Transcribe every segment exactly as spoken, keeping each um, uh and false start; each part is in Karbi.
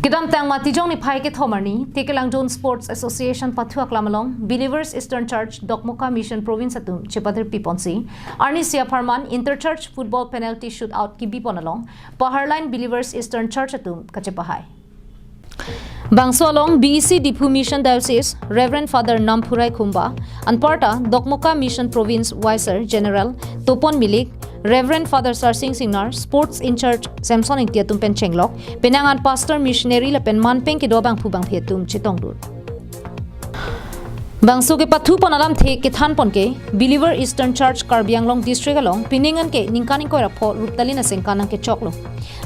Kedamtang Matijong niphai kethom arni, Tekelangjun Sports Association pathu aklam along, Believers Eastern Church Dokmoka Mission Province atum chepathir piponsi, arnisi apharman Inter-Church Football Penalty Shootout kibipon along, Paharlain Believers Eastern Church atum kachepahai. Bangso along B E C Diphu Mission Diocese, Reverend Father Namphurai Khumba, anparta Dokmoka Mission Province Vicar General Topon Milik, Reverend Father Sarsing Singnar, Sports in Charge Samson Ingti atum pen chenglok, penang an Pastor, Missionary lapen manpeng kedo abangphu bangphi atum chetongdun. Bangso kepathupon alamthe kethanpon ke, Believer Eastern Church Karbi Anglong District along pining an ke ningkan ingkoi ra pho ruptalin asengkan nangkechoklo.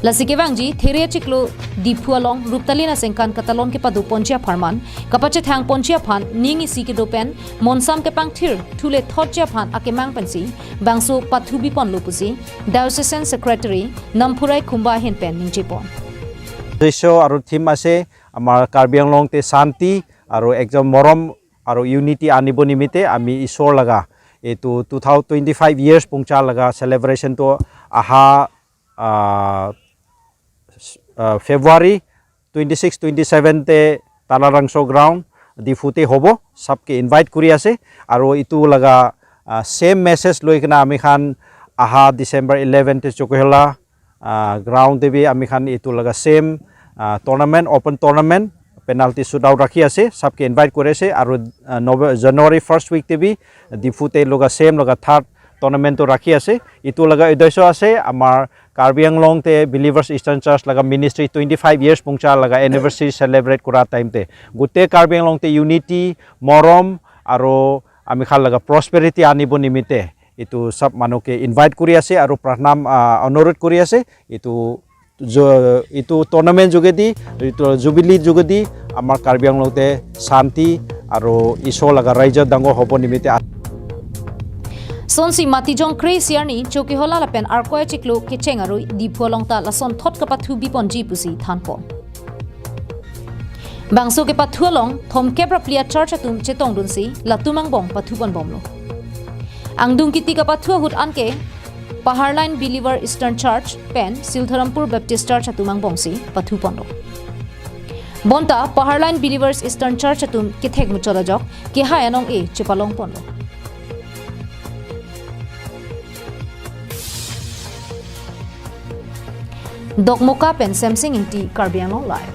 Lasi kevangji There achiklo Diphu along ruptalin asengkan katalon kepadoponji apharman, kapachethangponji aphan ning isi kedo pen monsam kepangthir thule thotji aphan akemang pensi bangso pathubiponlo pusi Diocesan Secretary Namphurai Khumba ahin pen ningjepon. উদ্দেশ্য আৰু থিম আছে আমাৰ কাৰ্বি আংলং তে শান্তি আৰু একজন মৰম আৰু ইউনিটি আনিব নিমিত্তে আমি ঈশ্বৰ লগা এইটো two thousand twenty five years পুংচা লগা চেলিব্ৰেশ্যনটো অহা আহ, আহ, ফেব্ৰুৱাৰী টুৱেণ্টি ছিক্স টুৱেণ্টি ছেভেনতে তালাৰাংচ' গ্ৰাউণ্ড ডিফুতে হ'ব। চবকে ইনভাইট কৰি আছে আৰু এইটো লগা ছেম মেছেজ লৈ কিনে আমি খান অহা ডিচেম্বৰ ইলেভেনতে চকুহলা গ্ৰাউণ্ড দেবি আমি খান এইটো লগা same tournament, open tournament, penalty shoot out ৰাখি আছে। চবকে ইনভাইট কৰি আছে আৰু নভে জানুৱাৰী ফাৰ্ষ্ট উইক দেবি ডিফুতে লগা ছেম লগা থাৰ্ড টুৰ্ণামেণ্টটো ৰাখি আছে। এইটো লগা উদ্দেশ্য আছে আমাৰ কাৰ্বি আংলং তে বিলিভাৰ্ছ ইষ্টাৰ্ণ চাৰ্চ লগা মিনিষ্ট্ৰী টুৱেণ্টি ফাইভ ইয়াৰ্ছ পুংচা লগা এনিভাৰ্চাৰী চেলিব্ৰেট কৰা টাইমতে গোটেই কাৰ্বি আংলং তে ইউনিটি, মৰম আৰু আমি খান লগা প্ৰস্পেৰিটি আনিব নিমিত্তে এইটো চব মানুহকে ইনভাইট কৰি আছে আৰু প্ৰাৰ্থনা আহ, অনুৰোধ কৰি আছে। এইটো জ- এইটো টুৰ্ণামেণ্ট যোগেদি, এইটো জুবিলি যোগেদি আমাৰ কাৰ্বি আংলং তে শান্তি আৰু ঈশ্বৰ লগা ৰাজ্য ডাঙৰ হ'ব নিমিত্তে আ- Sonsi Matijong kre-isi arni Chokihola lapen Arkoi achiklo kecheng arui Diphu along ta lason thot kapathubiponji pusi thanpon. Bangso kepathu along thomkep ra phli a-church atum chetongdunsi latum angbong pathuponbomlo. Angdung kiti kapathu ahut anke Paharlain Believer Eastern Church pen Siltharampur Baptist Church atum angbongsi pathuponlo. Bonta Paharlain Believers Eastern Church atum kethek muchot ajok kehai anong-e chepalongponlo. Dokmoka pen Semsing Ingti, Karbi Anglong Live.